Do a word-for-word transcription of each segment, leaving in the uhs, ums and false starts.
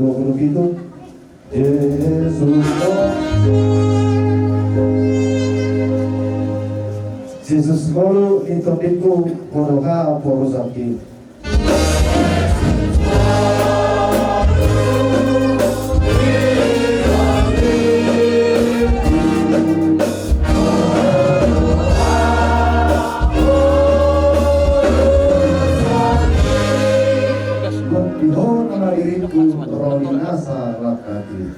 Dua puluh pitu. Jesus, Jesus, molo i tondingku, podo ha porusangki. Di ho nama diringku, ro di nasa langkangki.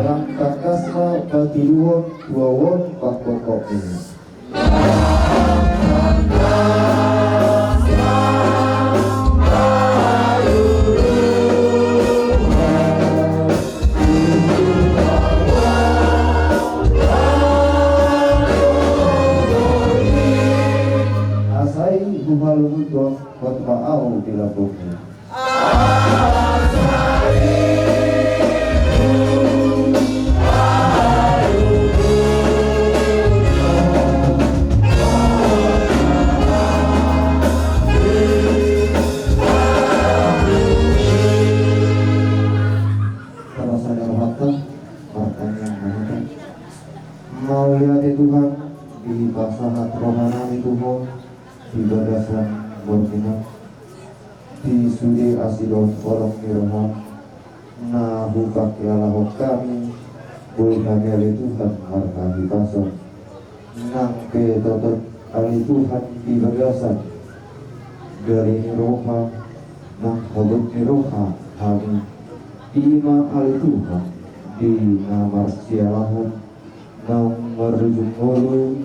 Langkangkasna patuduhon tu ahu on pangkongkongmi. Asa i huhalungunhon hot ma ahu di lambungmi. Martangiang ma hita. Mauliate Tuhan, dipasahat rohanami tu Ho di bagasan borngin on. Di sude asi dohot holong ni roham na hupangkilalahon hami, boi hami ale Tuhan marhahipason. Nang pe tongtong ale Tuhan di bagasan gale ni roha nang habot ni roha hami. I ma ale Tuhan di na marsialahan naung marujung ngolu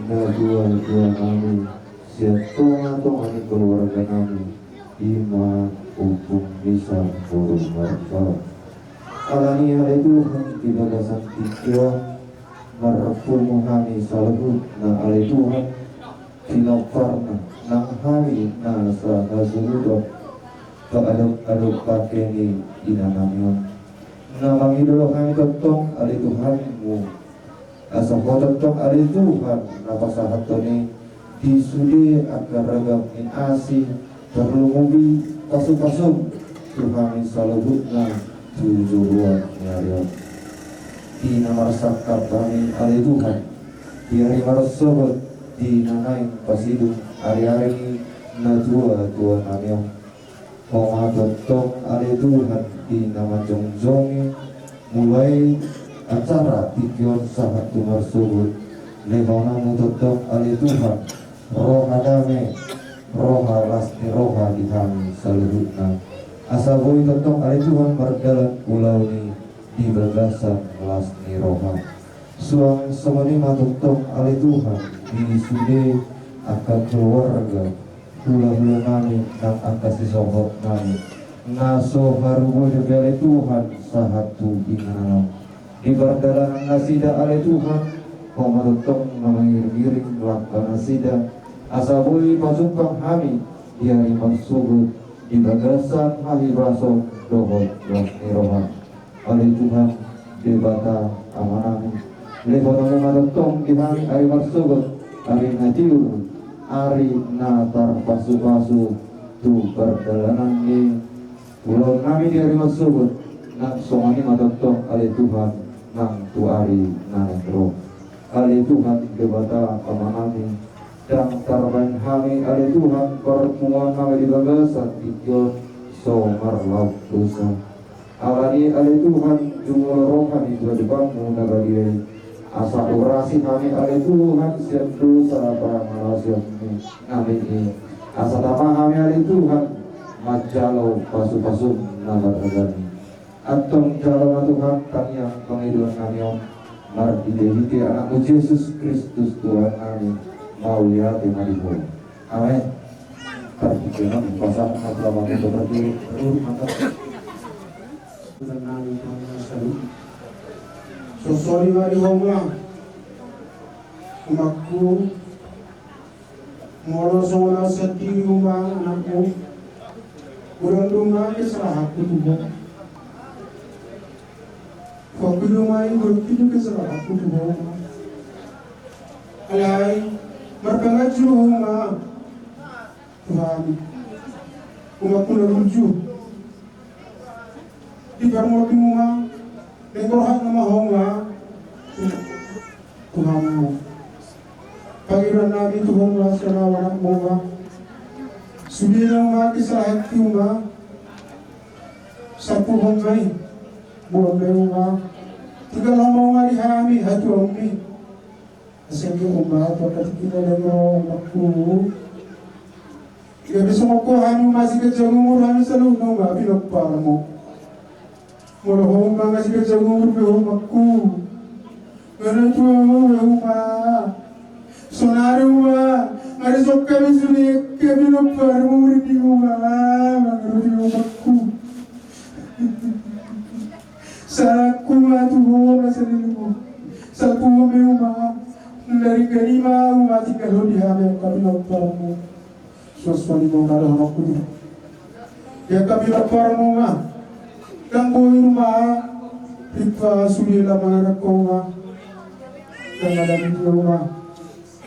na tuatua nami sian tongatonga ni keluarga nami, i ma Ompung Misa boru Marcel. Alani i ale Tuhan di bagasan tingki on marpungu hami saluhutna ale Tuhan, pinomparna nang hami na sahasuhuton paadop-adop pake ni inanami on. Na mangido do hami tongtong ale Tuhanmu, asa Ho tongtong ale Tuhan na pasahathon i di sude angka ragam ni asi, tarlumobi pasupasum tu hami saluhutna tu joloan ni ari on. Di na marsangkap hami ale Tuhan di ari marsogot, di na naeng pasidung ariari ni na tuatua nami on. Ho ma tongtong ale Tuhan di na manjongjongi mulai acara tingki on sahat tu marsogot. Lehononmu tongtong ale Tuhan roha dame, roha las ni roha di hami saluhutna, asa boi tongtong ale Tuhan mardalan ulaon i di bagasan las ni roha. Suang songon i ma tongtong ale Tuhan di sude angka keluarga, hulahula nami nang angka sisohot nami na so haru boi dope ale Tuhan sahat tu inganan on. Di pardalanan nasida ale Tuhan, Ho ma tongtong na mangiringiring langka nasida, asa boi pajumpang hami di ari marsogot di bagasan hahipason dohot las ni roha. Ale Tuhan Debata Amanami, lehononmu ma tongtong di hami ari marsogot, ari na tiur, ari na tarpasupasu tu pardalanan ni ulaon nami di ari marsogot, nang songon i ma tongtong ale Tuhan nang tu ari na naeng ro. Ale Tuhan Debata Amanami, ndang tarbahen hami ale Tuhan parpunguan nami di bagasan tingki on so marlaok dosa. Alani i ale Tuhan, jumolo roha ni Tuhan Debatangmu na badia i, asa urasi hami ale Tuhan sian dosa pangalaosion nami i, asa tama hami ale Tuhan manjalo pasupasum na marhaga i. Antong jalo ma Tuhan tangiang pangidoan nami on, marhitehite Anakmu Jesus Kristus Tuhan nami, mauliate ma di Ho. Amen. Tarhite nami pasahat ma tu Amang Uda Batu, Batu, mantap. Tuhan nami, Tuhan nami saluhut. Sosoli ma di Ho ma, umakku. Molo songon au sandiri ma anakmu, Godang do ma kesalahanku tu ho. Huakui do ma i godang do kesalahanku tu ho. Alai marpanganju do ho ma tu hami, umakku na burju. Di parmonding ma, naeng borhat nama ho ma tu hamu. Pangidoan nami tu ho ma sian ahu anakmu ma. Sude nama kesalahanku ma. Sampuhon ma i. Boan ma i ma. Tinggalhon ma i ma di hami hatuaonmi. Asa ingkon ma tu angka tingki na lain ro umakku. Gabe songon ho hami ma siganjang umur hami saluhutna ma pinomparmu. Molo ho ma nga siganjang umur be umakku. Nga na tua ho be uma. Sonari uma. Nga dison hami sude pinomparmu di uma. Mangarupi umakku. Salangku ma tu ho ma saleleng on. Salpu ho ma uma. Dari gani ma uma tinggal ho di hami angka pinomparmu. Suan-suan i ma na dohononku tu ho. Di angka pinomparmu ma. Dang boi uma. Ripa sude la manganak ho ma. Dang ada di uma.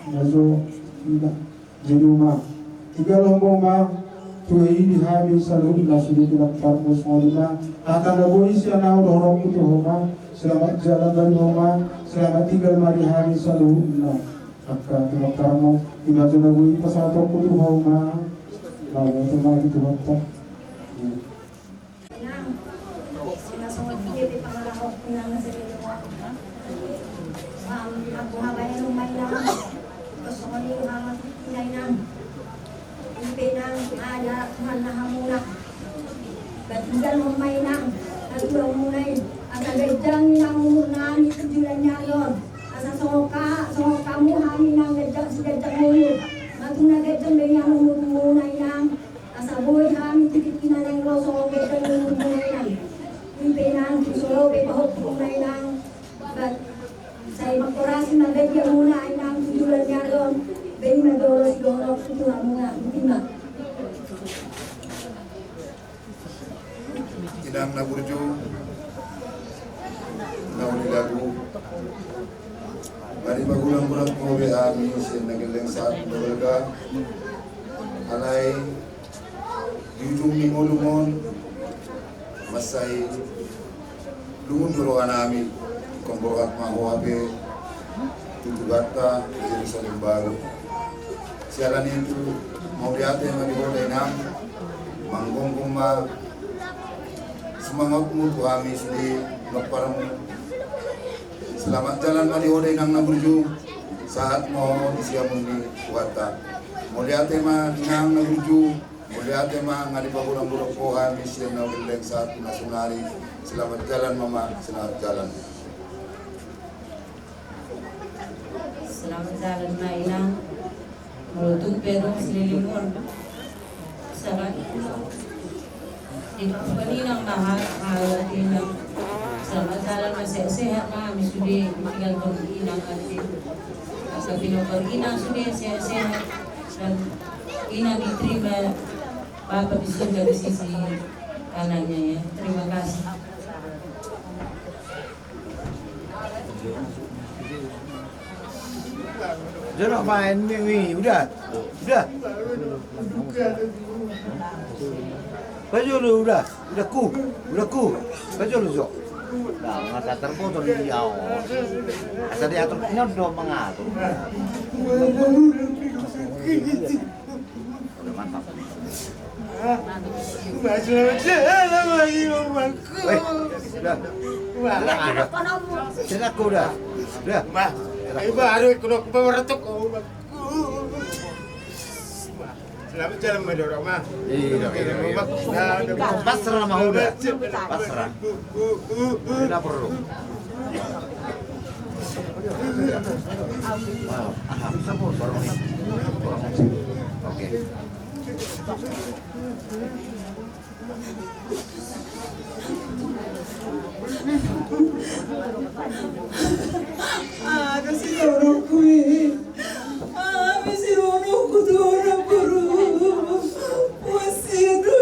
Maso ina. Jadi uma, tinggalhon ma uma, tu i di hami saluhutna sude pinomparmu songon i ma, hata na boi sian ahu dohononku tu ho ma, selamat jalan ma di ho ma, selamat tinggal ma di hami saluhutna. Angka pinomparmu, i ma jo na boi pasahatonku tu ho ma, mauliate ma di Tuhanta. Inang, songon dia pe pangalahok inang na sering dengar. Am, aku habaen rumah inang. Terus songon dia hama ina inang. Ipe inang, ada Tuhan na hamuna. Batinggal rumah inang. Aturan muna i. Asa ganjang inang umurna ni tujulan nyarion. Asa songon ka, songon hamu hami inang ganjang, si ganjang umur. Matuna ganjang dengan umur muna inang. Asa boi hami tu tingki na naeng ro songon ganjang ni umurmuna inang. Ipe inang tu solo pe pahompuna inang. Ba, sai mangkorasi ma badia muna inang tu joloan ni ari on. Ba i ma jolo sidohononku tu hamuna. Botima. Inang na burju, na uli lagu. Nga dipagulang-gulang ho be hami sian na gelleng sahat tu na balga. Alai di ujung ni ngolum on, mansai lungun do roha nami, ingkon borhat ma ho hape tu Tuhanta di Jerusalem Baru. Siala ni i tu, mauliate ma di ho da inang, manggomgom ma sumangatmu tu hami sude pinomparmu. Selamat jalan ma di ho da inang na burju, sahat ma ho di siamun ni Tuhanta. Mauliate ma inang na burju, mauliate ma nga dipagulang-gulang ho hami sian na gelleng sahat tu na sonari. Selamat jalan ma ma, selamat jalan. Selamat jalan ma inang. Molo tung pe adong saleleng on. Selamat. Di paninang ma ha, ha, inang. Selamat jalan ma sehat-sehat ma hami sude ditinggalhon inang ate. Asa pinompar inang sude sehat-sehat. Dan inang diterima Bapa di surga di sisi kanannya ya. Terima kasih. Jorok main ni, ni, udah, udah. Baju lu udah, udah ku, udah ku. Baju lu, Jok. Nah, masa terpotong dia, oh. Asal diatur, ini udah mengatur. Udah mantap. Mas, selamat jalan lagi, Om Bangku. Weh, udah. Wah, udah. Cerita aku udah. Udah. Mas, ayo, Bah, aduh, ikut aku, Bah, meretuk, Om Bangku. Mas, selamat jalan, Bah, dorong, Mas. Iya, iya, iya. Nah, udah. Pasrah sama udah. Pasrah. Tidak perlu. Oke. Ada si dorongku i. Ada si dorongku, dorong boru. Masih dua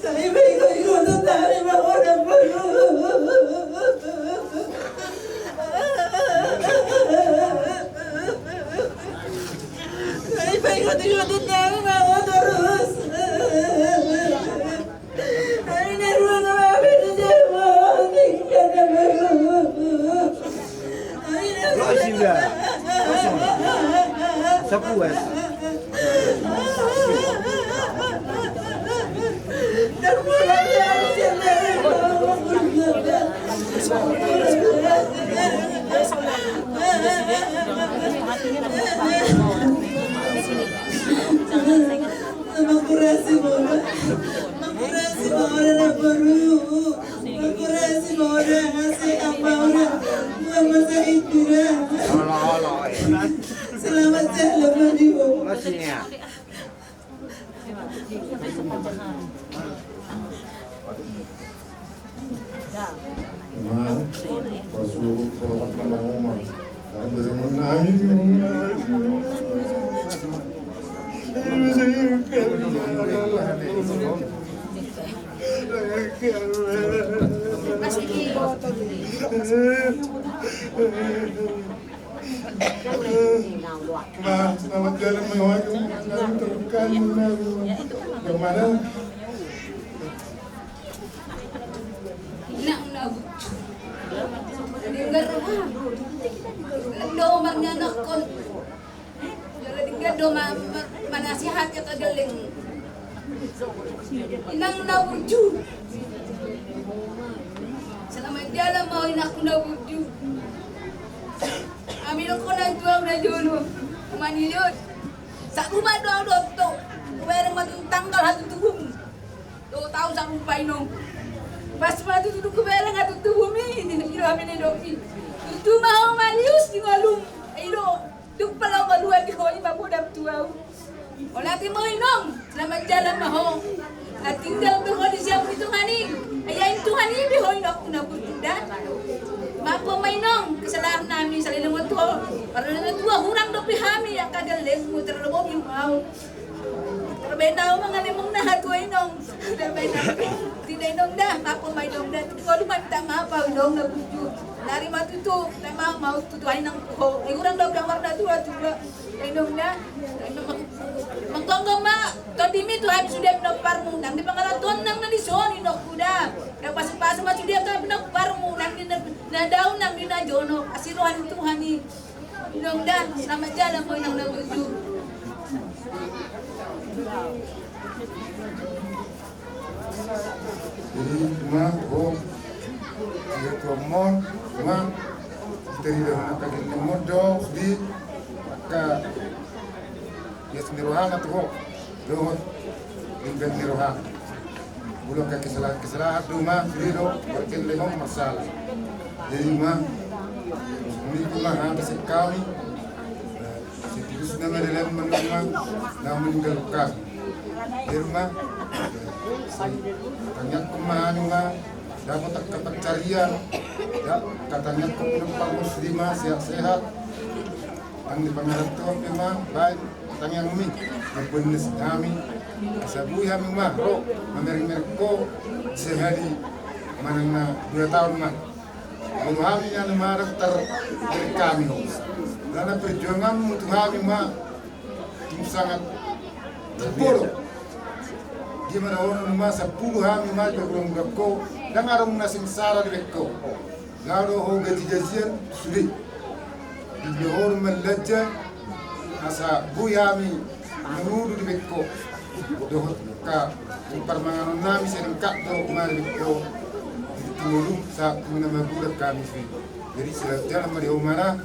Sai paingot-ingot on tarima ho namboru. Sai paingot-ingot on tarima ho torus. Sapuas. Mangkurasi ma ho da. Mangkurasi ma ho da namboru. Mangkurasi ma ho da, asa apa ho da. Mama sa ikura. Selamat jalan ma di ho. Ma, selamat jalan ma ho. Kami terluka, gimana? Nang na. Denggan roha. Nang do marnianakkon. Jala denggan do ma-, ma-, manasihati angka gelleng. Inang na burju. Selamat jalan ma ho inangku na burju. Ami do ho na tuau na jolo. Maniliut. Saat uma do au dohot ho. Hubereng ma tu tanggal hatutubu. Dohot au saat uma inong. Pas ma tutu hubereng hatutubu i, nidok i do hami nidok i. Tutu ma ho malius di ngolum. I do. Tung pala ho maluan di ho i ma podam tu au. Holan i ma ho inong, selamat jalan ma ho. Na tinggal be ho di siang ni Tuhan i. Ai Tuhan i be ho inong, na burju da. Maafhon ma inong kesalahan nami, salelengon tu ho. Karena na tua hurang dope hami angka gellengmu, terlebih ma au. Terbaen au mangalemong na hatua inong. Terbaen au. Tidak inong da, maafhon ma inong da. Tutu aduh ma minta maaf au inong na burju. Nari ma tutu, minta maaf ma au tutu ai nang ho. Ai hurang dope au marnatua-tua. Inong da. Manggonggo ma tondimi tu hami sude pinomparmu. Nang di pangarantoan nang na dison inongku da. Nang pasu-pasu ma sude angka pinomparmu. Nang di na, na dao nang di na jonok. Asi roha ni Tuhan i. Inong da, selamat jalan ma ho inang na burju. Jadi, ma, ho, dia tu amon, ma, kita di dalam angka gellengmon do, di, angka, dia sendiri rohana tu ho. Dohot denggan ni roha. Molo angka kesalahan-kesalahan do ma, sude do, berkendehon masalah. Jadi ma, muli ma hata sekali, eh, seterusna ma dalan manang ma, na meninggal kami. Jadi ma, eh, sai tangiangkon ma hami ma, dapat angka pansarian, da, angka tangiangkon ma pangos di ma, sehat-sehat. Nang di pangarantoan pe ma, baen tangiangmi, mamboan na sian hami, asa boi hami ma ro mamereng-mereng ho sahali manang na dua taon ma. Molo hami na madaftar, mereng hami ho. Karena perjuanganmu tu hami ma, tung sangat terpolo. Dia ma dohonon ma sampulu hami ma, jolo hurang ho, ndang adong na sengsara dibaen ho. Nga do ho gaji-gajian sude. Di dia ho do manlanja, Asa boi hami mangolu di bengko. Dohot angka parmanganon nami sai lengkap do umari bengko. Mangolu sa muna magulat hami sui. Jadi selamat jalan ma di ho ma.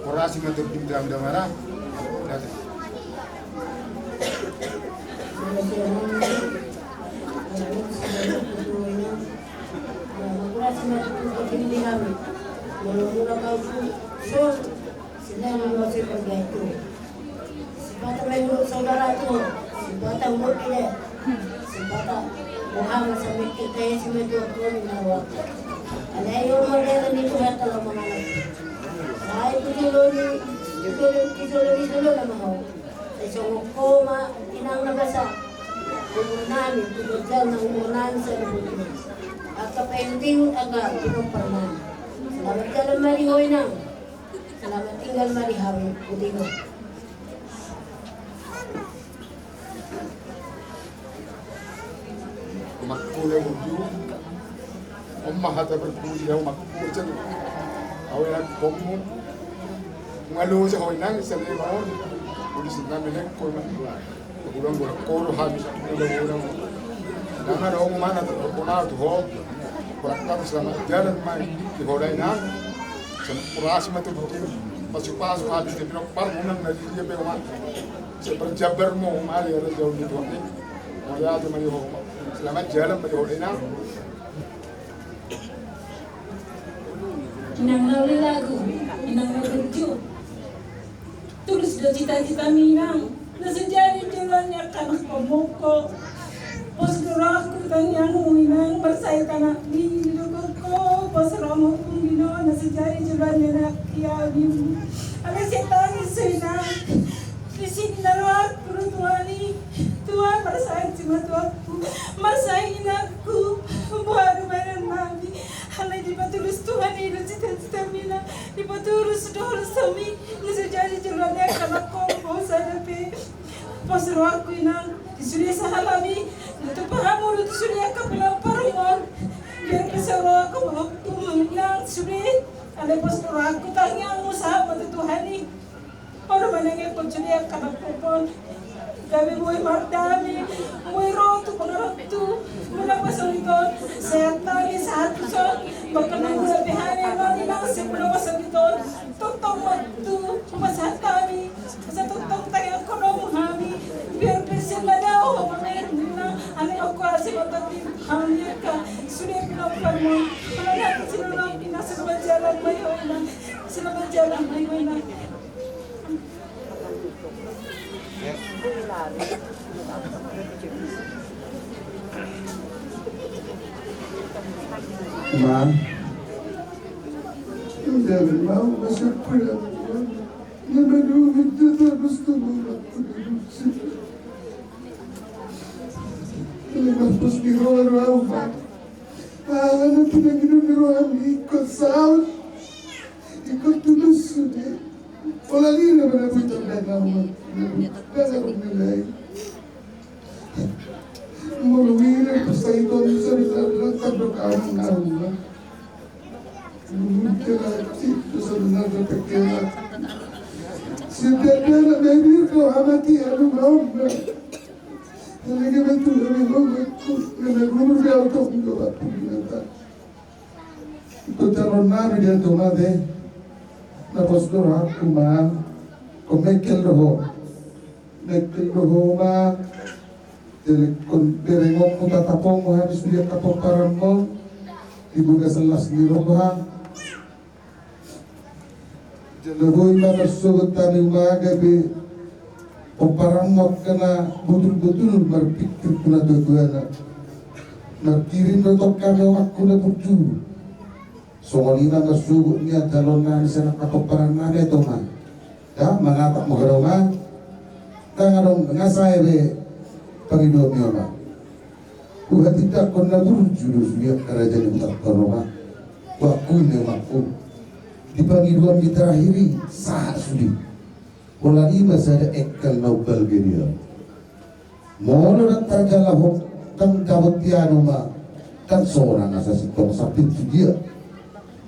Korasi ma tu tim dam damara. Korasi ma tu tim dam. Mula-mula kau tu. Selamat mengawasi kerja itu. Sipata mengurus saudara tu, sipata urut dia, sipata bohang sampai kita yang semua tu tu ni nawa. Ada yang mau dia ni tu hata lo mengalami. Saya tu dulu ni, dulu ni, dulu ni, dulu ni mau. Saya songok koma, inang na basa. Umur nami, tu berjalan umur nami saya dulu. Angka penting, angka pinompar nami. Selamat jalan ma di ho inang. Selamat tinggal ma di hami, Putino. Makku le burju. Oma hata berpudi au makku cen. Awe nak komu. Ngalo sa hoi nang sele mau. Udi sinna menek ko makku. Ulang gua koro habis ulang ulang. Dang ada omongan atau kona tu ho. Kurang kata selamat jalan mai di ho dai nang. Sempurnas ma tu bukin. Pasu-pasu habis di pinompar munang na di dia pe umat. Seperjabar mo mari ada jauh di tuan ni. Mari aja mari ho. Selamat jalan mari ho dai nang. Inang na uli lagu, inang na burju. Tulus do cita-citami inang. Na so jadi joloan ni angka anak pamoko. Pos do rohangku tangiangmu inang, marsahit anakmi di dokterko. Pos rohangku pun dino, na so jadi joloan ni anak ia bim. Ala siatani so inang. Di sini na rohangku do tuani. Tuan marsahit si matuangku. Marsahit inangku. Buat badan mami. Alai dipatulus Tuhan i do cita-citami inang. Dipatulus do holsomi. Na so jadi joloan ni angka anak pamoko sada pe. Pos rohangku inang, di sude sahalami, na tupa hamu do tu sude angka pinompar on. Biar pe so rohangku mangoktu inang sude, alai pos rohangku tangiangmu sahat ma tu Tuhan i. Olo manang e pos sude angka anak pamoko on. Gabe boi mardame, boi ro tu pangaranto, muna pasoliton, sehat nami sahat tu son, bahkan muna pe hami nami nang se muna pasoliton, tongtong ma tu pasahat hami. Asa tongtong tangiangkon hamu hami, biar pe sila dao ho pamer nina, ale aku asi otak di hami ka, sude pinompar mu, mana aku sila nang ina sila bajalan mai ho ina, sila bajalan mai ho ina. Ma. Udah, mau masuk pulang. Nama dulu kita terus tunggu waktu dulu. Ini mas pos di ruang-ruang, Pak. Ah, anak tidak hidup di ruang ikut saut. Ikut dulu sudah. Pola dia mana pun terdengar, Pak. Tidak ada menilai. Molo wira pesta itu bisa dilakukan berkawan-kawan. Mungkin itu sebenarnya pikiran. Setiap anak baby kau amati anu kau. Lagi betul lagi kau betul. Kena guru dia untuk menjawab permintaan. Itu calon nabi dia tuh mate. Na pos do rohangku ma. Komekkel do ho. Mekkel do ho ma. Telekkon berengonmu tatapongmu habis dia kapomparanmu. Di bagasan las ni roha. Jala boi ma marsogot hami umaga be. Pomparanmu angka na botul-botul marpikir tu na tua-tuana. Markirim do tong hami omakku na burju. Songon i ma marsogot ni anjalon nami sian angka pomparan nami, ai toma. Ya, manatap ma hudao ma. Ndang adong nga sae be pangidoan ni oma. Huhatindangkon na burju do sude angka raja ni hutanta on ma. Huakui ni omakku. Di pangidoan ni terakhir i sahat sude. Pola i ma sada engkel na umbalga dia. Molo ndang tarjalo ho, ndang dapot i anu ma, ndang sonang asa sintong sampit tu dia.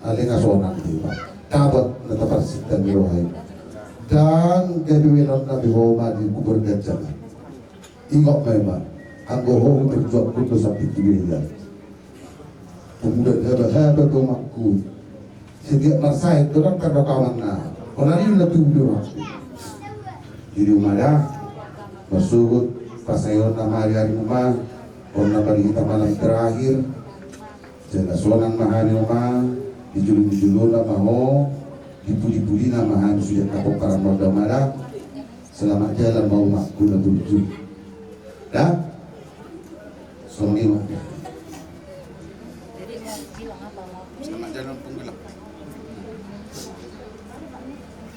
Alai nga sonang do iba. Dapot na taparsinta ni roha i. Ndang gabe benon na beho ma di kubur ganjang. Ingot ma ima, anggo ho berjuang pun do sampai tu dia. Pemuda haba-haba tu umakku. Setiap marsae tu dang tardok amanna. Ona di na tu umakku. Jadi umada, bersugut, pasaion nama hari-hari uma, ona bagi kita malam terakhir. Jala sonang ma hami oma, dijulu-juluna ma ho, dipudi-pudina ma hami sude tapomparan ma da mada. Selamat jalan ma umakku na burju. Da? Songon i ma. Selamat jalan penggelak.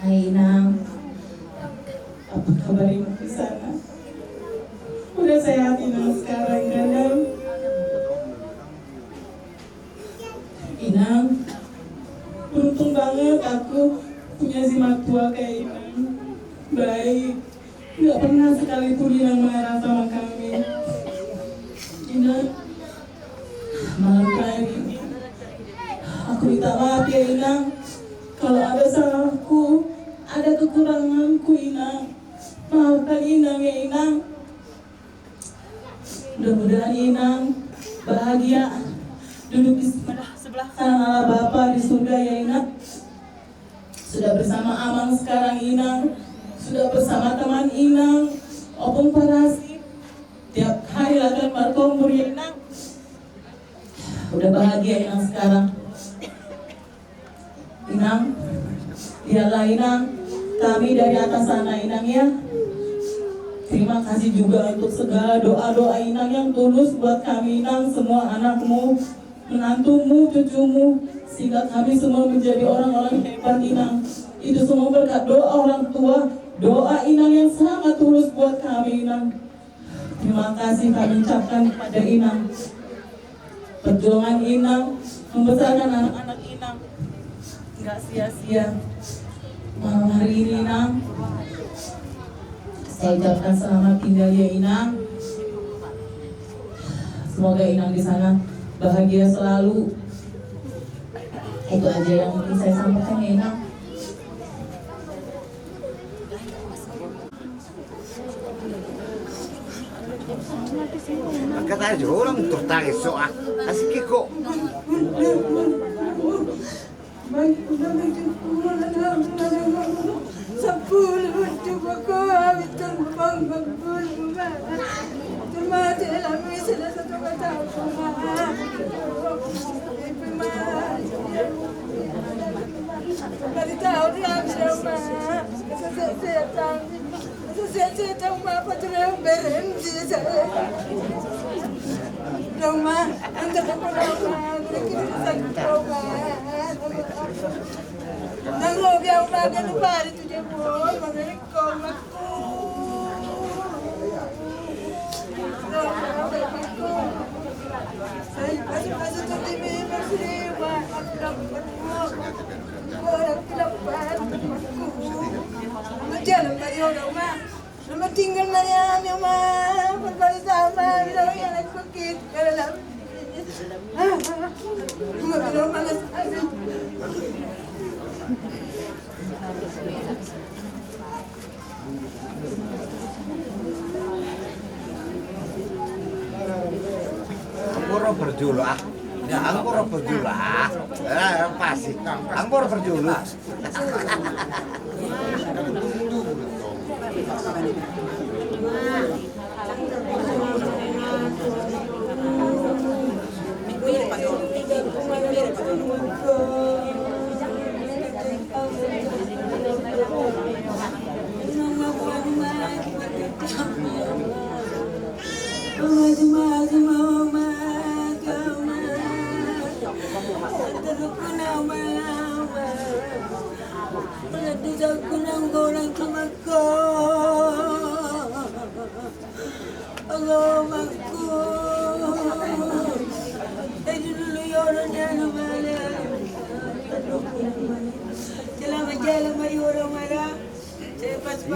Hai Inang, apa kabar Inang di sana? Udah sehat Inang sekarang kan? Inang, beruntung banget aku punya si mertua kayak Inang. Baik, nggak pernah sekalipun Inang marah sama kami. Inang, malam terakhir ini aku minta maaf ya Inang. Kalau ada salahku, ada kekuranganku Inang, maafkan Inang ya Inang. Mudah-mudahan Inang bahagia duduk di sebelah, sebelah kanan Allah Bapa di surga ya Inang. Sudah bersama Amang sekarang Inang, sudah bersama teman Inang, Opung Parasi, tiap hari latihan markompor ya Inang. Udah bahagia Inang sekarang. Inang, biarlah Inang, kami dari atasanna Inang ya. Terima kasih juga untuk segala doa-doa Inang yang tulus buat kami Inang, semua anakmu, menantumu, cucumu, sehingga kami semua menjadi orang-orang hebat Inang. Itu semua berkat doa orang tua, doa Inang yang sangat tulus buat kami Inang. Terima kasih kami ucapkan kepada Inang. Perjuangan Inang membesarkan anak-anak Inang nggak sia-sia. Malam hari ini Inang, saya ucapkan selamat tinggal ya Inang. Semoga Inang di sana bahagia selalu. Itu aja yang ingin saya sampaikan ya Inang. Angkat aja orang tertarik soal asik kok. Sepuluh coba kau habis terpang sepuluh. Cuma tidak lama sudah satu kata. Dari tahun lalu, Oma. Saya, saya, saya tahu. Saya, saya, saya tahu, Oma, apa tuh yang beren, saya, saya. Oma, antar aku, Oma. Kita sakit, Oma. Nang lo, dia, Oma, kan lupa hari itu dia, Oma. Makanya kau, Oma. Tinggal Maria, Oma, berbalik sama, bilang ya, sakit, kalau Anggo ro parjolo ah. Ya, anggo ro parjolo ah. Eh, pasti. Anggo ro parjolo.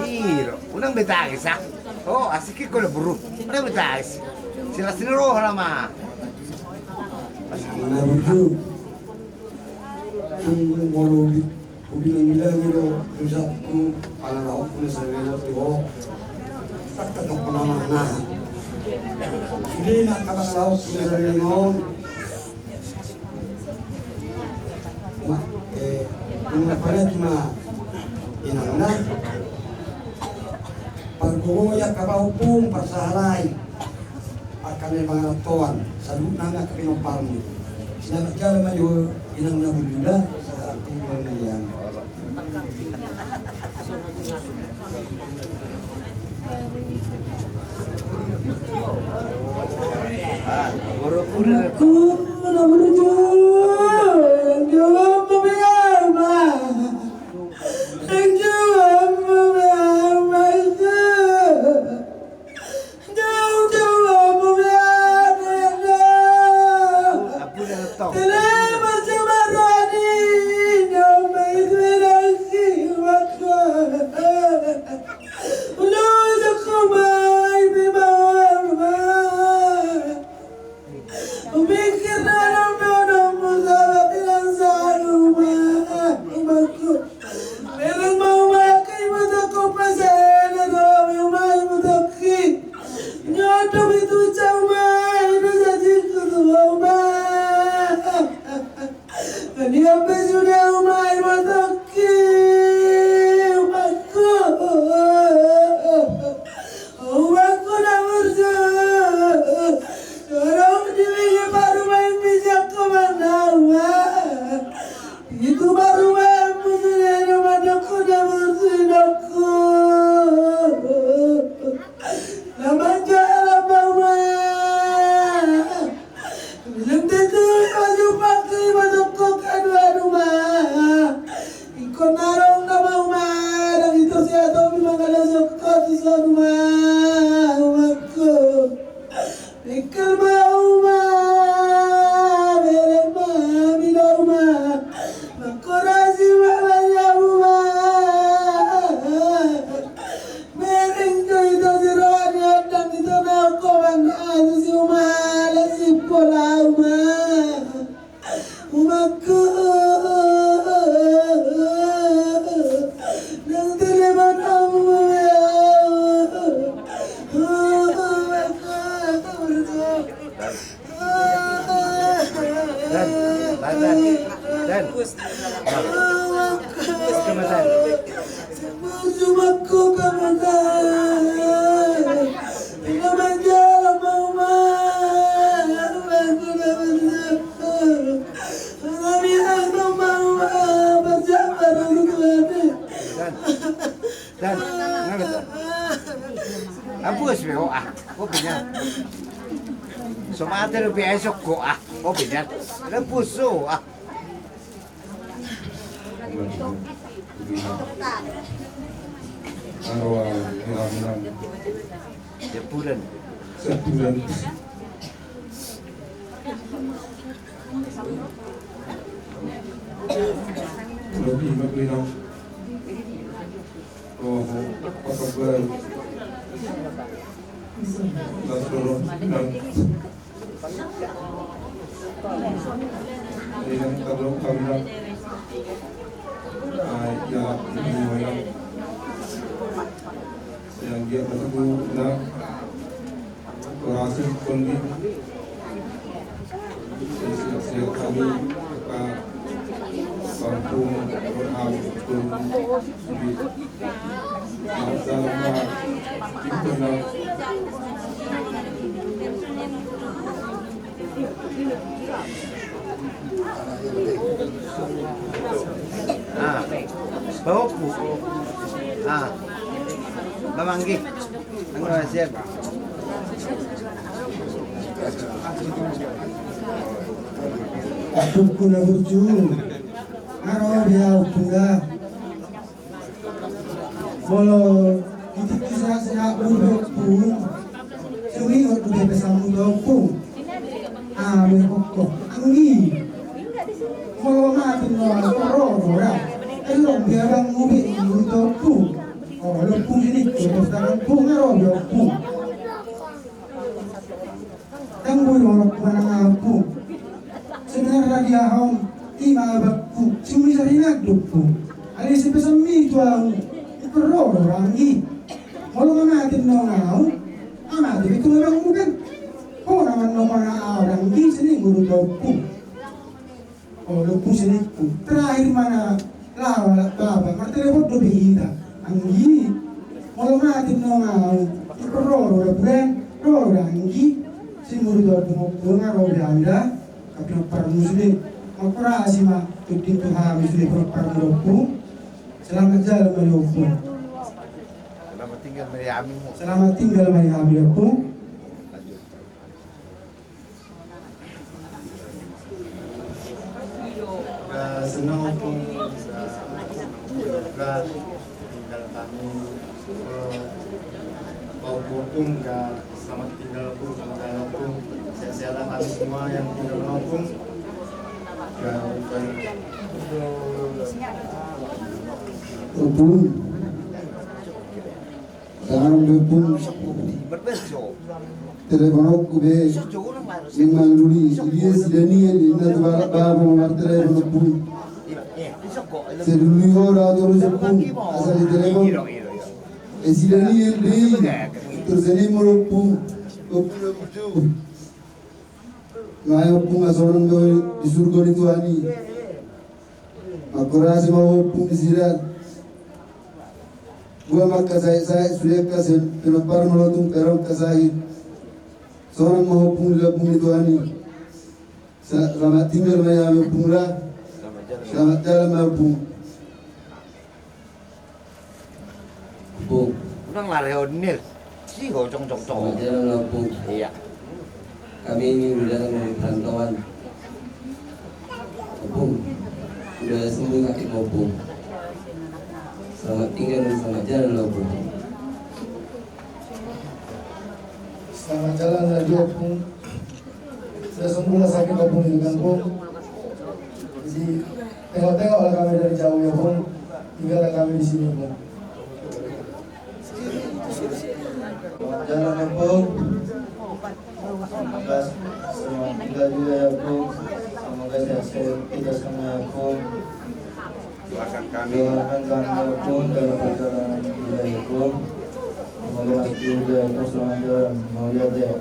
Iro, unang betangis ah. Oh, asik i kole buru. Unang betangis. Silas ni roha nama. Asik i. Tunggu molo di Bilang-bilang do dosangku, pangalahonku na saleleng on tu ho. Tak tatok panamahna. Sude na angka pangalahonku na saleleng on. Ma, eh, nunga panat ma inangna. Pargogo i angka pahompu, parsahalai. Angka na pangarantoan, saluhutna angka pinomparmu. Selamat jalan ma jo inang na burju da, sahat tu pangalian. Bereng ma uma, angka ibotongku, pasada do uma, ibotongki. Nyoto mi tu uma, i do jajingku tu uma. Nanian pe sude uma, ibotongki, umakku. Umakku na burju, torop di bege parumaenmi sian ho ma na uma. Di tu parumaenmu sude do mandok ho na burju, inongku. Na manjalang ma uma. Belum tentu pajumpangki, mandok ho, aduh, aduh ma. Ingkon adong nama uma, ndang ito siato mi mangalosok ho tu son uma, umakku. Bengkel ma uma, bereng ma mida uma, mangkorasi ma baya uma. Bereng do ito si roha ni ondang, ito na ho mangalusi uma, las ni pola uma. Umakku, nang teleman amu ya. Umakku. Dan, Dan, Dan. Umakku. Umakku, kamu tahu. Ina manjalo mau ma. Umakku, kamu tahu. Dan, Dan, ngapa tuh? Ampus be ho ah, kopinya. Somate do biasa ho ah, kopinya. Ampus ho ah. Aro, ah, hilang, hilang. Sebulan. Sebulan. Lebih, lebih, no. Oh, apa kabar? Las dulu, no. Ini kan, tar dulu, tar dulu. Ah, ya, ini, ya. Yang dia bertemu, no. Berhasil kondi. Siap-siap kami, Pak Kampung, Pak Kampung, di Masalah, Pak Kampung. Ah, bawa ku. Ah, bamanggi. Anggo siap. Aduh, kuna burju. Aro dia upunga. Molo itik sehat-sehat burju pun. Suwi waktu dia pesanmu dompung. Ah, merkokko. Anggi. Molo mati no, ro, ro, ora. Elong dia bang ubi, ubi dompung. Oh, lo pung ini, terus tangan pung, aro, dia pung. Kan boi lo pung, anak pung. Sebenarnya dia hong, ima abakku, cumi sari ngaduk pung. Bang, ingkon ro do anggi. Molo nga mate annon ahu, nga mate pe tu abangmu kan. Ho na mandokkon ahu anggi, sian i ma do tu ompung. O, ompung, sian i ma. Terakhir ma na laho halak bapa, martelepon dope hita. Anggi, molo nga mate annon ahu, ingkon ro do da, bang, ro do anggi. Sian i ma do tu ompung, ompung, nga ro be hami da. Tapi pinompar muslim, mangkorasi ma, tutu tu hami sude pinompar muslim. Selamat jalan ma di ompung. Selamat tinggal ma di hami, ompung. Selamat tinggal ma di hami, ompung. Eh, senang, ompung, bisa tinggal kami, eh, ompung, ya. Selamat tinggal, ompung. Selamat jalan, ompung. Sehat-sehat kami semua yang tinggal, ompung. Ya, ompung. Ompung. Tangan, ompung. Telepon ompung be. Memang dulu dia si Daniel ini tu barak babo mar telepon, ompung. Sedulu ora terus, ompung. Asal di telepon. Eh, si Daniel be. Terus ini molo ompung. Ompung, ompung. Nga, ompung, nga sonang do di surgo ni Tuhan i. Mangkorasi ma ompung di sida. Buat mangkasahi-sahi sude angka pinompar molo tung pe ro angka sahit. Sonang ma ompung di lambung ni Tuhan i. Sa-, selamat tinggal ma di hami, ompung, da. Selamat jalan ma, ompung. Ompung. Unang lari ho, Nil. Si ho, cong, cong, cong. Selamat jalan, ompung. Iya. Kami ini udah datang dari perantauan. Ompung. Udah sembuh sakit, ompung. Selamat tinggal dan selamat jalan, ompung. Selamat jalan lagi, ompung. Sudah sembuh lah sakit ompung ini kan, ompung. Jadi, tengok-tengoklah kami dari jauh ya, ompung. Tinggallah kami di sini, ompung. Selamat jalan, ompung. Semoga selamat tinggal juga ya, ompung. Semoga sehat-sehat kita semua ya, ompung. Doakan kami, ompung, dalam perjalanan kita, ompung. Semoga masuk surga, ompung, selamat jalan. Mau lihat ya.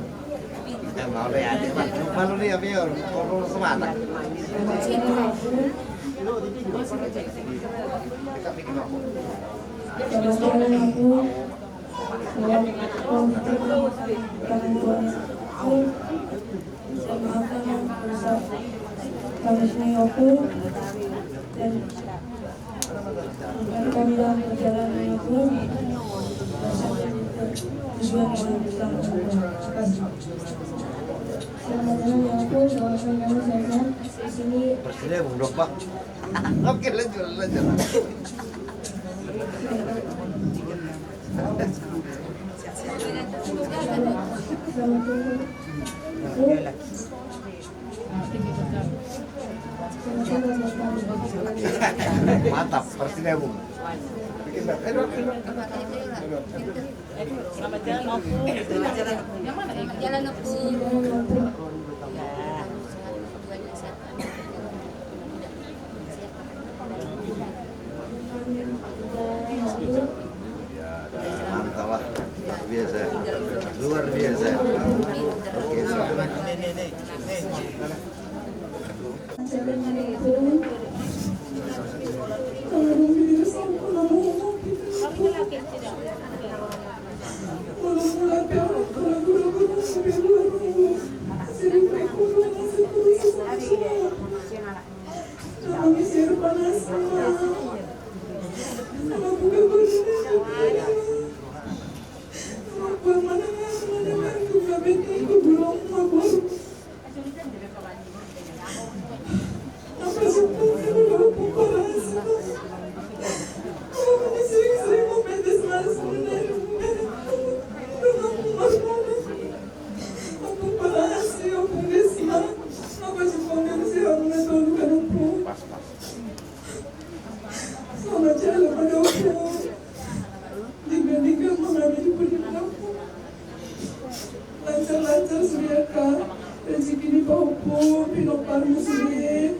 Mau lihat ya. Malu nih, ya, Pior. Kalau semata. Selamat jalan ya, ompung. Doakan kami sehat-sehat di sini. Oke, lanjut, lanjut. Mantap, persinabung. Bikin dah. Ayo, ayo, ayo. Selamat jalan, ompung. Selamat jalan, ompung. Mantap lah, luar biasa, luar biasa. Oke, silakan. Selamat jalan ma di ompung. Dingga-dingga ma hami di pudi ni ompung. Lancar-lancar sude angka rezeki ni pahompu, pinomparmu sude.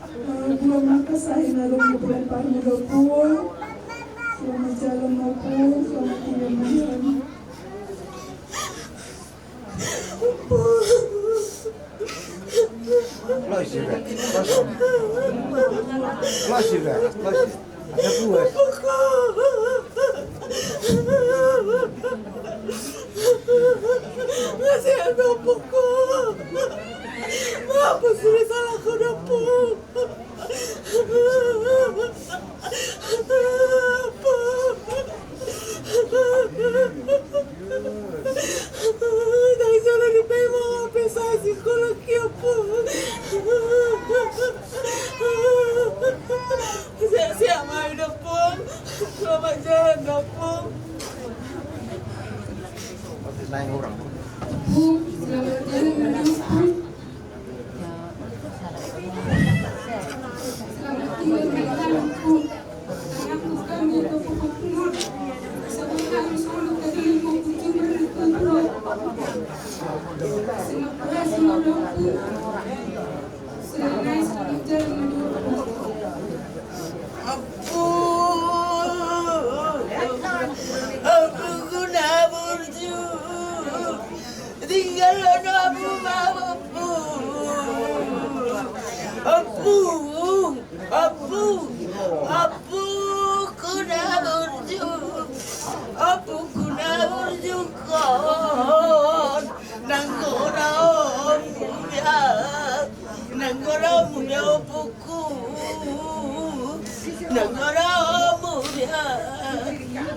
Eh, buat mangkasahi na adong di pinomparmu, ompung. Selamat jalan, Ompung. Selamat tinggal, Ompung. Los iba, los. Los iba, los. Ada buat. Kasihan, Ompungku. Maaf, sudah salah kau, Ompung. Dang jala dipaima au pe sae sikola, Ompung. Sehat-sehat ma i, Ompung. Selamat jalan, Ompung. Ompung, selamat jalan, Ompung. Ompung, Ompungku na burju. Tinggal anakmu ma, Ompung. Ompung, Ompung, Ompungku na burju. Ompungku na burju, ingkon nang goraonmu be, nang goraonmu be, Ompungku. Nang goraonmu be.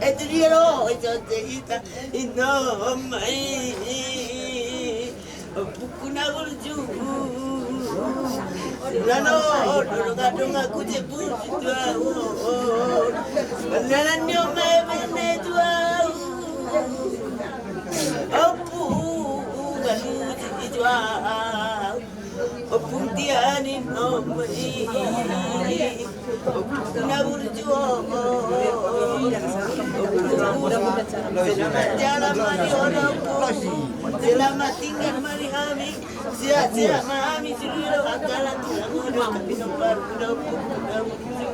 Itu dia lo, itu cerita. Inna mai Ompungku na burju. Lalo, dulu kadung aku je burju tu au. Lalan nyo mai bene tu au. Ompung na burju tu au. Ompung, tianin, Ompung. Ompungku na burju. Ompung. Selamat jalan ma di ho, Ompung. Selamat tinggal ma di hami. Sehat-sehat ma hami sude dohot angka na tulang, dohot angka pinompar, Ompungku na burju.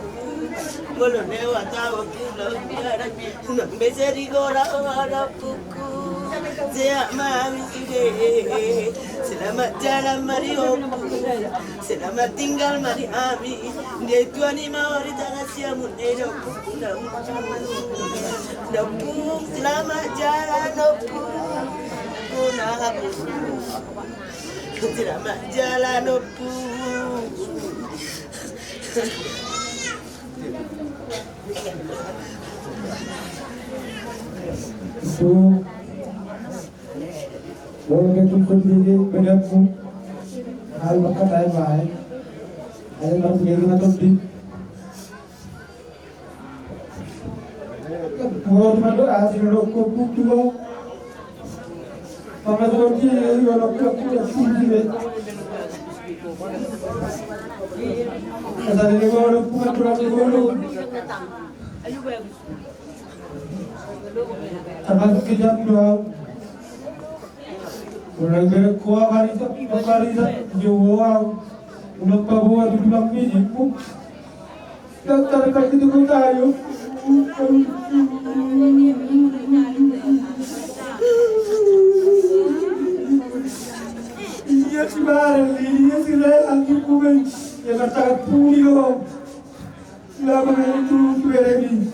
Molo lewat au, Ompung, biar nang be sai di gora, Ompungku. Sehat ma hami sude. Selamat jalan ma di ho, Ompung. Selamat tinggal ma di hami. Dia itu ani mau di tanah siamun, eh, Ompungku na burju. Ompung, selamat jalan, Ompung. Ompung na burju. Selamat jalan, Ompung. Ompung. Lo betul sendiri, bedaku. Hal bakal lain lain. Ada yang sendiri atau di. Buat madu asli lo kuku tua. Mama sudah dia, ya, lo kuku tua sendiri. Asal ini lo kuku tua dulu. Termasuk kejam doang. Ulang bere koa karisa, karisa, jowo au. Ulang paboa di tulang mini, puk. Dan tadi pagi itu kau tayo. Iya, si Barang, iya, si Rehan, si Kuben. Ya, bertakat puli, lo. Lama itu, Kuben ini.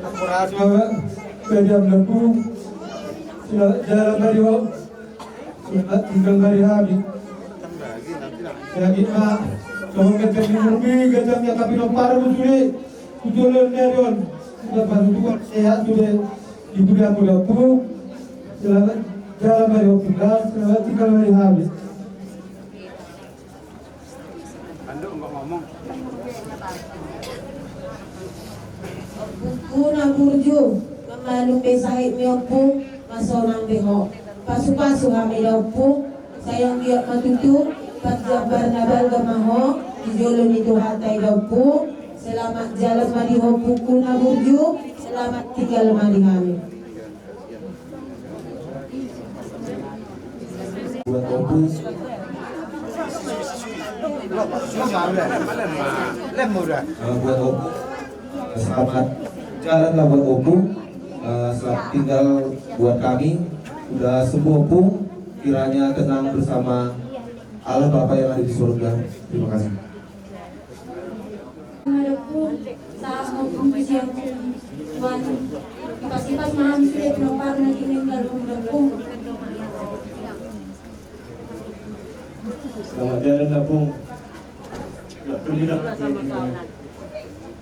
Ampun, ampun. Jadi, am, lembu. Selamat jalan ma di ho. Selamat tinggal ma di hami. Jadi, ma, tolong kita di rumah, kita punya tapi nomor musuh ni. Tujuh leon dari on. Sudah baru dua, sehat sudah. Ibu dan Ompung, selamat jalan ma di ho, Ompung, selamat tinggal ma di hami. Ompungku na burju, na malum be sahit ni Ompung, masonang be ho. Pasu-pasu hami da Ompung, sai anggiat ma tutu, parjambar na balga ma ho, di jolo ni Tuhanta i da Ompung. Selamat jalan ma di ho, Ompungku na burju, selamat tinggal ma di hami. Buat Ompu. Eh, buat Ompu. Selamat jalan lah buat Ompu. Eh, selamat tinggal buat kami. Sudah sembuh Ompu, kiranya tenang bersama Allah Bapa yang ada di surga. Terima kasih. Madaku, sa mau pung siap, Tuhan. Ipas-ipas maham sudah pinompar na di minggal pung. Selamat jalan, Apung.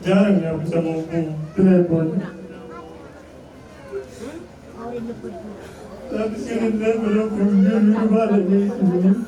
Jarang ya bisa ngomong telepon. Tapi sekarang dia belum punya rumah lagi. Kata bilang,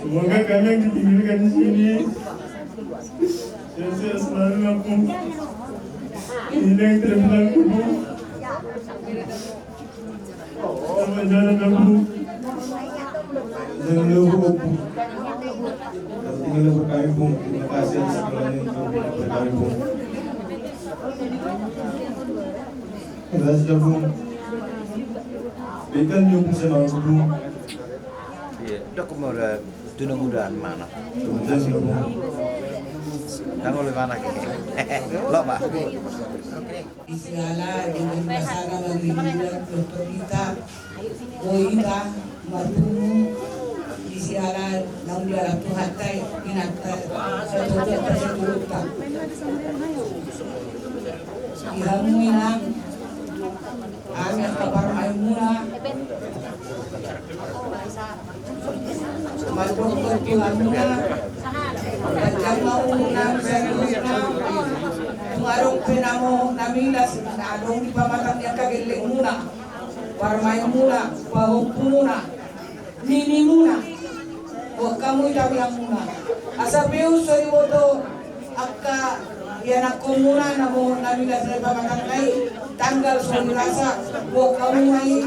Semoga kami yang ditinggalkan di sini sehat-sehat selalu, Apung. Ini yang terbilang kubur. Selamat jalan, Apung. Jangan lupa, Apung. Jangan tinggal berkami, Apung. Terima kasih atas segalanya yang telah diberikan, Apung. Terima kasih, Apung. Berikan dia, Apung, sama aku, Apung. Iya, udah kemarin. Tunang udahan mana? Tangol mana ke? Lo apa? Di siala dengan pasangan lagi buat dokter kita. Oh, ita martumu di siala naung dialap Tuhan tai inanta satu dokter satu dokter. Di hamu inang. Amin. Kabar maimuna. Mandok tu hamuna. Panjang ma umurna, bisa diurusna. Tung adong pe namo na milas na adong di pamatang ni angka gellengmuna, parumaenmuna, pahompumuna, ninimuna. Buat hamu i tabianmuna. Asa pe so diboto angka ianakkonmuna namo na milas na di pamatangna i, tanggal so dirasa. Buat hamu ma i.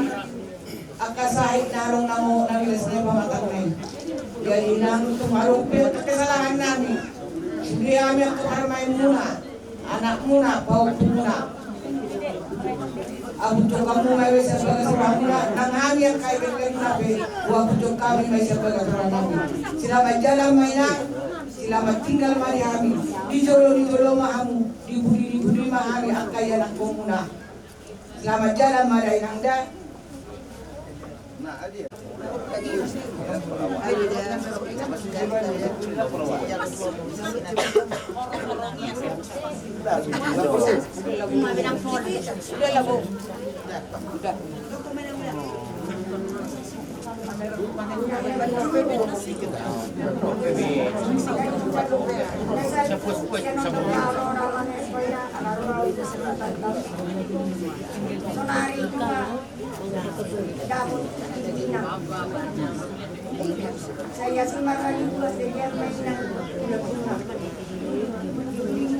Angka sahit na adong namo na milas na di pamatangna i. Jadi inang, tung adong pe angka kesalahan nami, sude hami angka parumaenmuna, anakmuna, pahompumuna. Abu jokamu ma iba sian bagas rohamuna, nang hami angka ibebemuna pe, abu jokami ma iba sian bagas rohanami. Selamat jalan ma inang, selamat tinggal ma di hami. Di jolo, di jolo ma hamu, di budi, di budi ma hami angka ianakkonmuna. Selamat jalan ma da inang da. Saya cuma lagi buat dia mainan.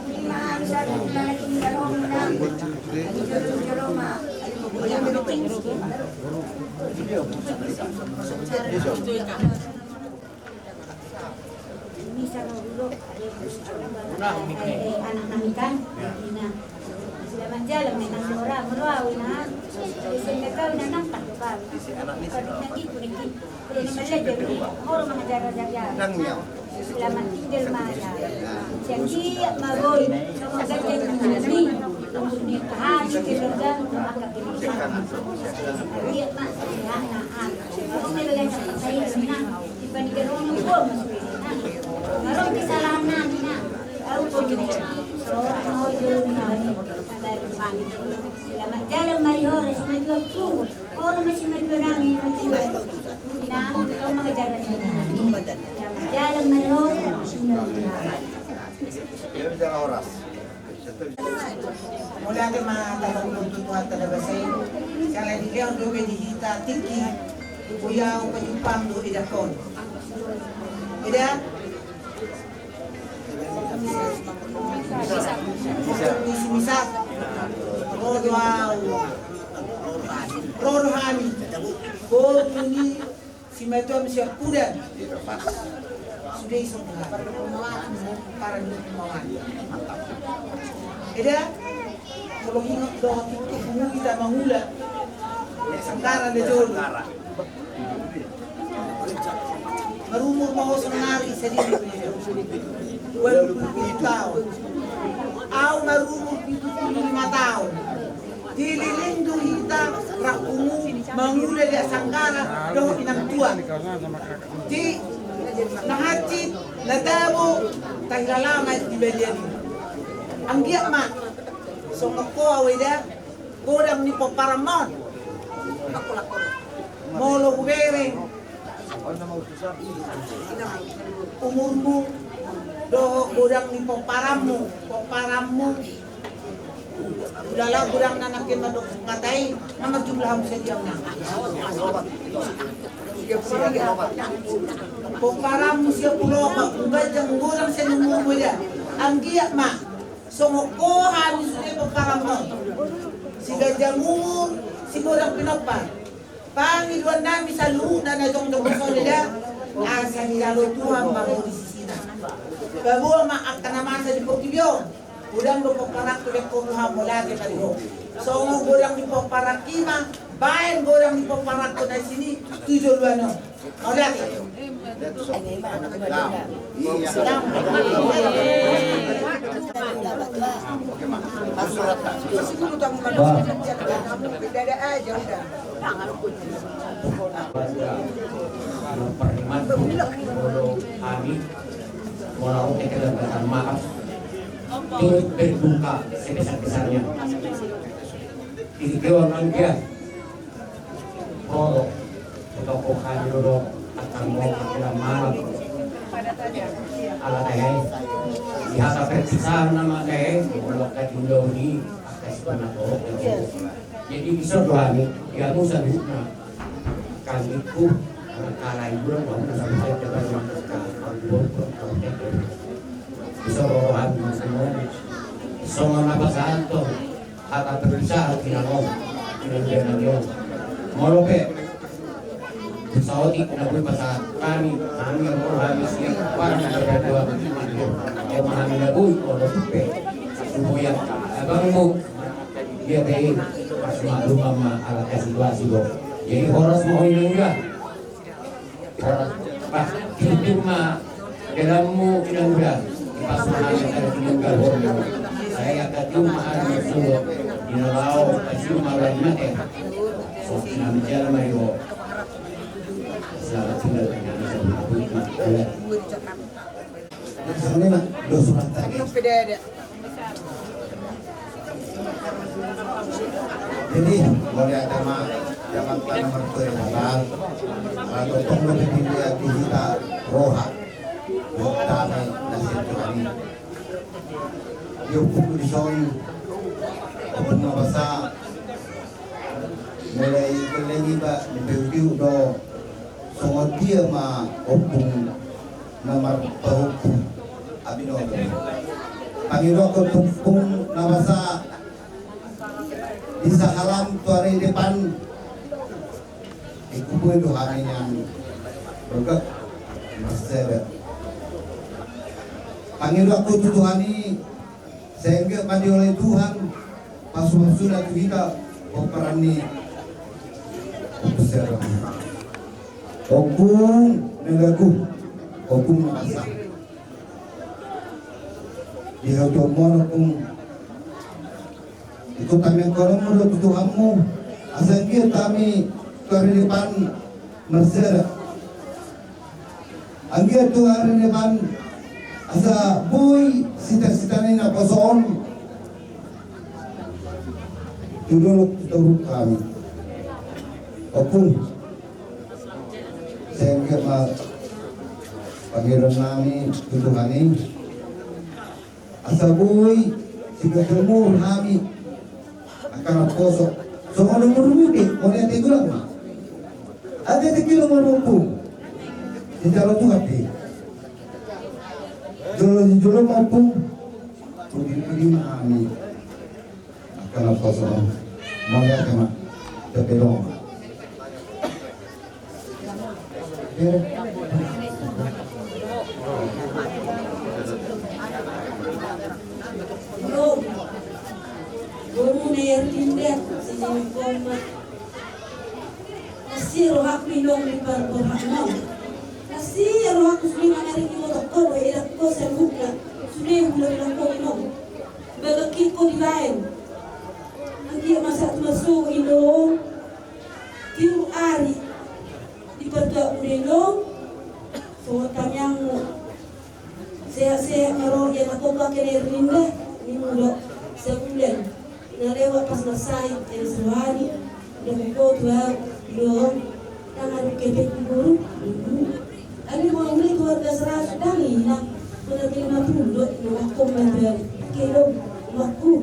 Lima hari saya tinggal di rumah. Di rumah. Ini sama dulu. Anak nami kan. Ina. Selamat jalan, memang orang meroa, ina. Sehingga kau ina nampak kau. Kau ina gitu, ina gitu. Kau ina melihat jadi orang mengajar ajar ya. Selamat tinggal, Maya. Jadi, Maboi, sama saja ini. Ini kahari keluarga, maka keluarga. Iya, Mak. Iya, nah, ah. Aku mau belajar saya, nah. Di panitia rumah, gua masuk ini, nah. Kalau kesalahan, nah, nah. Aku pun, so, mau dulu, nah. Selamat jalan, Mari Horas, maju aku. Ora masih maju nami, maju. Nah, kau mengejar nami. Jalan mari ora. Mauliate ma tahe tu Tuhanta na basa i. Siala ni dia on dope di hita tingki. Boi au pajumpang do edahon. Eda. Misi-misi. Ro do au. Ro do hami. Boru ni simatua misi ampudan. Sude ison paran ni pemawan. Eda. Molo ingot do tingki pungu hita mangula. Sangkara da jolo. Marumur ma ho sonari sadiri. Ualu pulu pitu taon. Au marumur pitu pulu lima taon. Dililing do hita rap pungu mangula di Sangkara dohot inang tua. Di na hansit na tabo tahilala ma di balian i. Anggiat ma songon ho au eda. Godang ni pomparanmon. Molo hubereng umurmu dohot godang ni pomparanmu, pomparanmu. Ulala godang na nangkin mandok hata i, na marjumlah hamu sadia na. Pomparanmu siap pulo ma, umbaca godang sian umurmu eda. Anggiat ma songon ho hami sude pomparanmon. Siganjang umur, sigodang pinompar. Pangidoan nami saluhutna na jongjong di son eda, asa dijalo Tuhan ma ho di sisina. Paboa ma angka na masa di portibi on. Godang do pomparanku, dengkon Tuhan mauliate ma di ho. Songon godang ni pomparanki ma, baen godang ni pomparanku na sini tu joloan on. Molo hami, molo au, kita minta maaf. Turut berduka sebesar-besarnya. Di kewan manusia. Ro do, ro do, angka na malam. Ala tahe, di hata perpisahan nama tahe, molo angka jumlah ni angka sipana to. Jadi bisa do hami, ya, musa duhutna. Kami tu, angka lain bulan, mau na sampai dapat yang angka bulan, bulan, bulan. Bisa do hami, semua. Songon na pasahathon hata perpisahan, inang on, inang on. Molo pe saotik na boi pasahat hami, hami molo hami siap, parang na berdua. Molo hami na boi, molo pe suboyan abangmu. Dia pe, pas maklum ma ala situasi do. Jadi horas ma ho inang on. Bah, tingki ma dalanmu, inang on. Pas ma hami tinggal ho. Sai angka tingki ma hami suruh. Di na laho, pas ma laho mate. So, inang on, jalan ma ho. Selamat tinggal. Jadi, mauliate ma di Amanta na martua di halak, ala tongtong do dipillit di hita roha dohot dame na sian Tuhan i. Di ompungku di son, ompung na basa, mulai geleng iba, dipeutpeut do songon dia ma ompung na marpahompu, abinoto. Pangidoan tu ompung na basa di sahalam tu ari depan, ingkon boi do hami nian berkat marsada. Pangidoan tu Tuhan i, sehingga madioloi Tuhan pasu-pasuna tu hita pomparan ni ompung na gagu, ompung na basa. Di hatuaon ompung, ingkon tamiangkonon ma do tu Tuhanmu, asa anggiat hami tu ari depan marsada. Anggiat tu ari depan asa boi sita-sita ni naposo on tu dolok tu toru hami. Ompung, sehingga ma pangidoan nami tu Tuhan i. Asa boi siganjang umur hami angka naposo. Songon umurmu pe, mauliate godang ma. Ate tingki do ma ompung. Dijalo Tuhan di. Jolo jolo ma ompung. Pudi pudi ma hami. Angka na poso. Mauliate ma. Tepe dong. Boru ni Erlinda, sini koma. Nasian rohangku inong di parborhatmon. Nasian rohangku sude mangariki motongkon, edakko saluhutna. Sude hulahulangkon inong. Bagak hiko dibaen. Anggiat ma sahat tu marsogot inong. Tiur ari. Di partuatmu do inong. Songon tangiangmu. Sehat-sehat ma ro, ia na kau pakai na Erlinda, ni mudo, sabulan. Na lewat pas marsahit, yang sehari, udah kau tu au, inong, tangan kepek kubur, ibu. Ada mau mulai keluarga seratus, dah ni, nah, benar lima puluh, dok, inong, aku mau tu au, pakai dong, aku.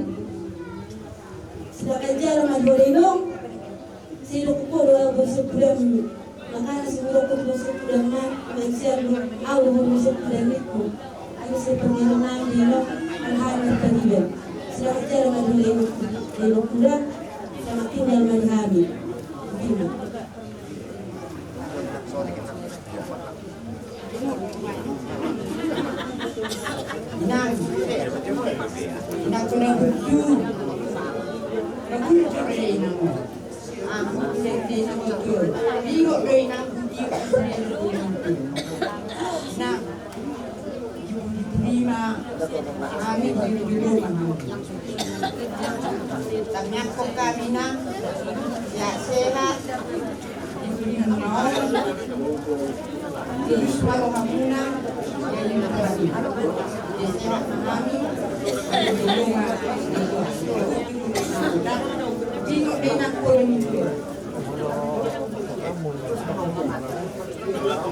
Sedangkan jalan maju inong, Sai didok ho do au boru Sempudan. Makana sai didok ho boru Sempudan ma, mansial do au boru Sempudan ningku. Ai sai parngoluan nami do inong, alhamdulillah. Selamat jalan ma di inong, di inong Kuda, selamat tinggal ma di hami. Terima. Inang, inang, kena bucu, kena bucu, inang. Aku sendiri betul. Bingung do inang, bucu, inang. Inang, diterima, kami diterima. Tangiangkon hami, inang, sehat-sehat.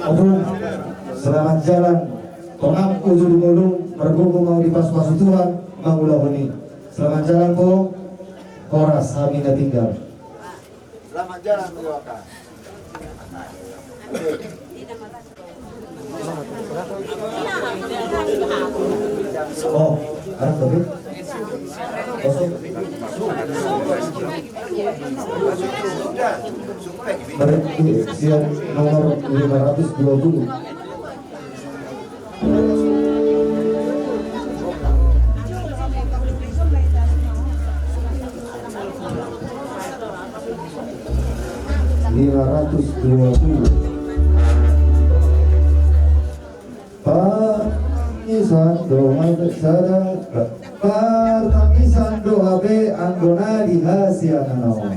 Ompung, selamat jalan. Tongamku julu ngolu, margogo ma di pasupasu Tuhan mangulahon i. Selamat jalan, Ompung. Horas hami na tinggal. Selamat jalan, Ompung. Oh, arah tapi. Kosong. Berarti siap nomor lima ratus dua puluh. Lima ratus dua puluh. Partangisan do hape sada, partangisan do hape anggo na di hasiangan on.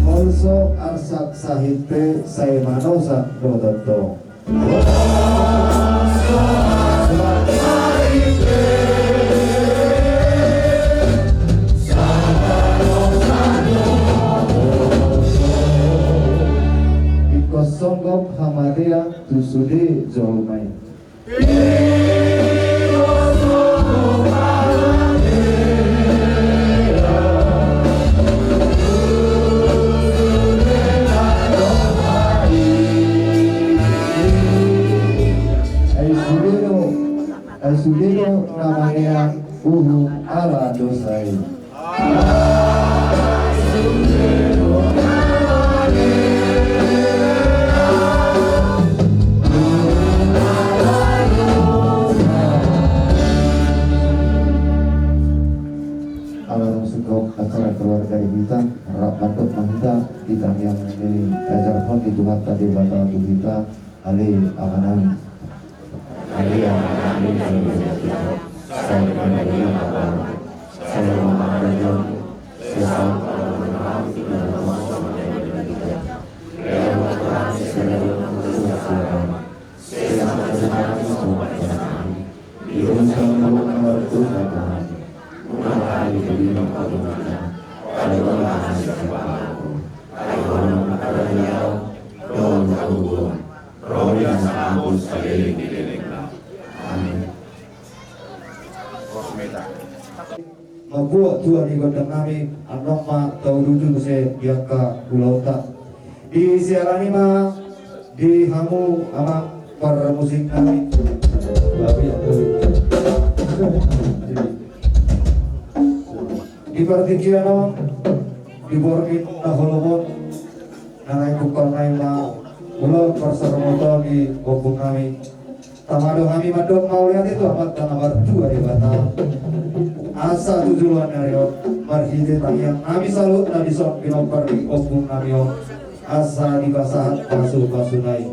Also arsak sahit pe sai manosak do tongtong. Ingkon songgop hamatean tu sude jolma i. Ai sude do, ai sude do na mangean uhum ala dosa i. Ala dung singkop acara keluarga di hita, rap mandok ma hita di tangiang ni ajarhon ni Tuhanta Debata tu hita, ale amanami. Ale amanami, ale amanami. Mambuat tua ni gondang nami, annon ma tauduti muse di angka ulaonta. Disiala ni ma di hamu amang parmusik nami. Di partingkian on, di borngin na holom on, na naeng pungkaon nami ma ulaon parsaurmatuaon ni ompung nami. Tama do hami mandok mauliate tu Amanta na martua Debata. Asa tu joloan ni ari on, marhite tangiang nami saluhutna dison pinompar ni ompung nami on, asa dipasahat pasupasuna i.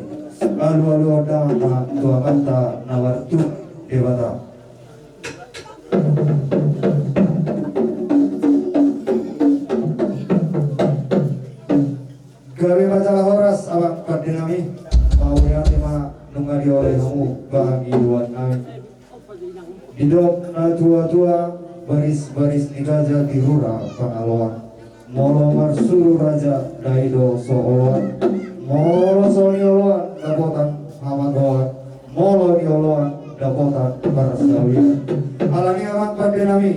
Alualuhon damang ma tu Amanta na martua Debata. Gabe ma jala horas amang pande nami, mauliate ma nunga dioloi hamu pangidoan nami. Didok natuatua, barisbaris ni gaja di rura Pangaloan. Molo marsuru raja, dai do so oloan. Molo so nioloan, dapotan hamatoloan. Molo nioloan, dapotan parsaulian. Alani i amang pande nami,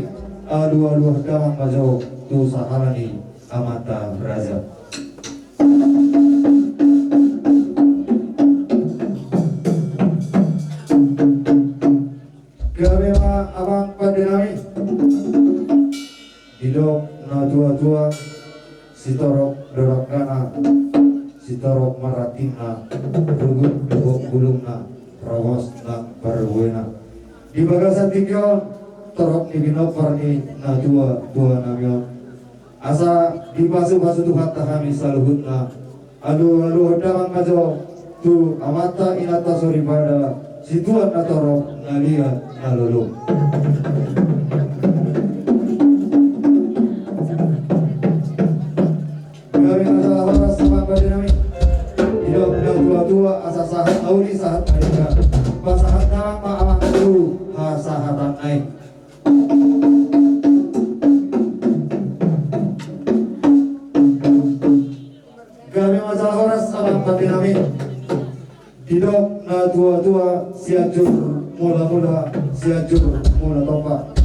alualuhon damang ma jo tu sahala ni amanta raja. Gabe ma amang pande nami. Didok natuatua, sitorop do dangkana, sitorop ma rantingna, rugut dohot bulungna, rongos nang parbuena. Di bagasan tingki on, torop ni pinompar ni natuatua nami on, asa dipasupasu Tuhanta hami saluhutna. Alualuhon damang ma jo tu amanta inanta soripada, situan na torop, na liat na lolo. Gabe ma jala horas amang pande nami. Didok natuatua, asa sahat na uli sahat na denggan. Pasahat damang ma amang tu hasahatanna i. Gabe ma jala horas amang pande nami. Didok natuatua, Sianjur Mulamula, Sianjur Mula Tompa.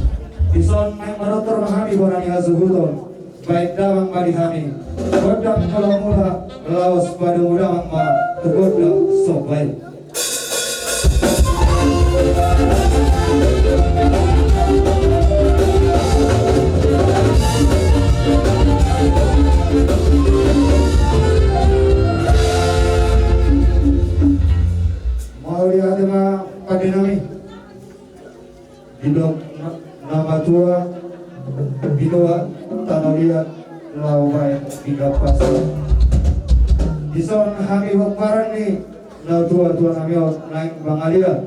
Dison naeng manortor ma hami bona ni hasuhuton. Baen damang ma di hami gondang mulamula, laos padomu damang ma tu gondang somba i. Mauliate ma pande nami. Didok na-, na matua, binoa tano liat, laho baen pinggan pasa. Dison hami pomparan ni natuatuana on naeng mangaliat.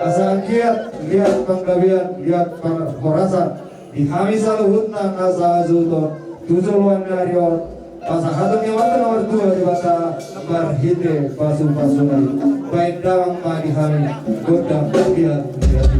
Asa anggiat liat panggabean, liat parhorasan di hami saluhutna na sahasuhuton tu joloan ni ari on. Pasahaton ni Amanta na martua Debata marhite pasupasuna i. Baen damang ma di hami gondang liat, liat.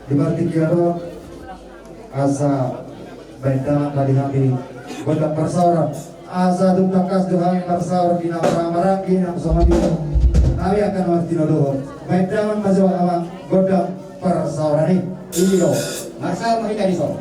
Di partingkian on, asa baen damang ma di hami gondang parsaoran. Asa tung tangkas do hami marsaor di na marhahamaranggi nang songon i. Hami angka na martinodohon, baen damang ma jo amang gondang parsaoran i. Iyo, marsaor ma hita dison.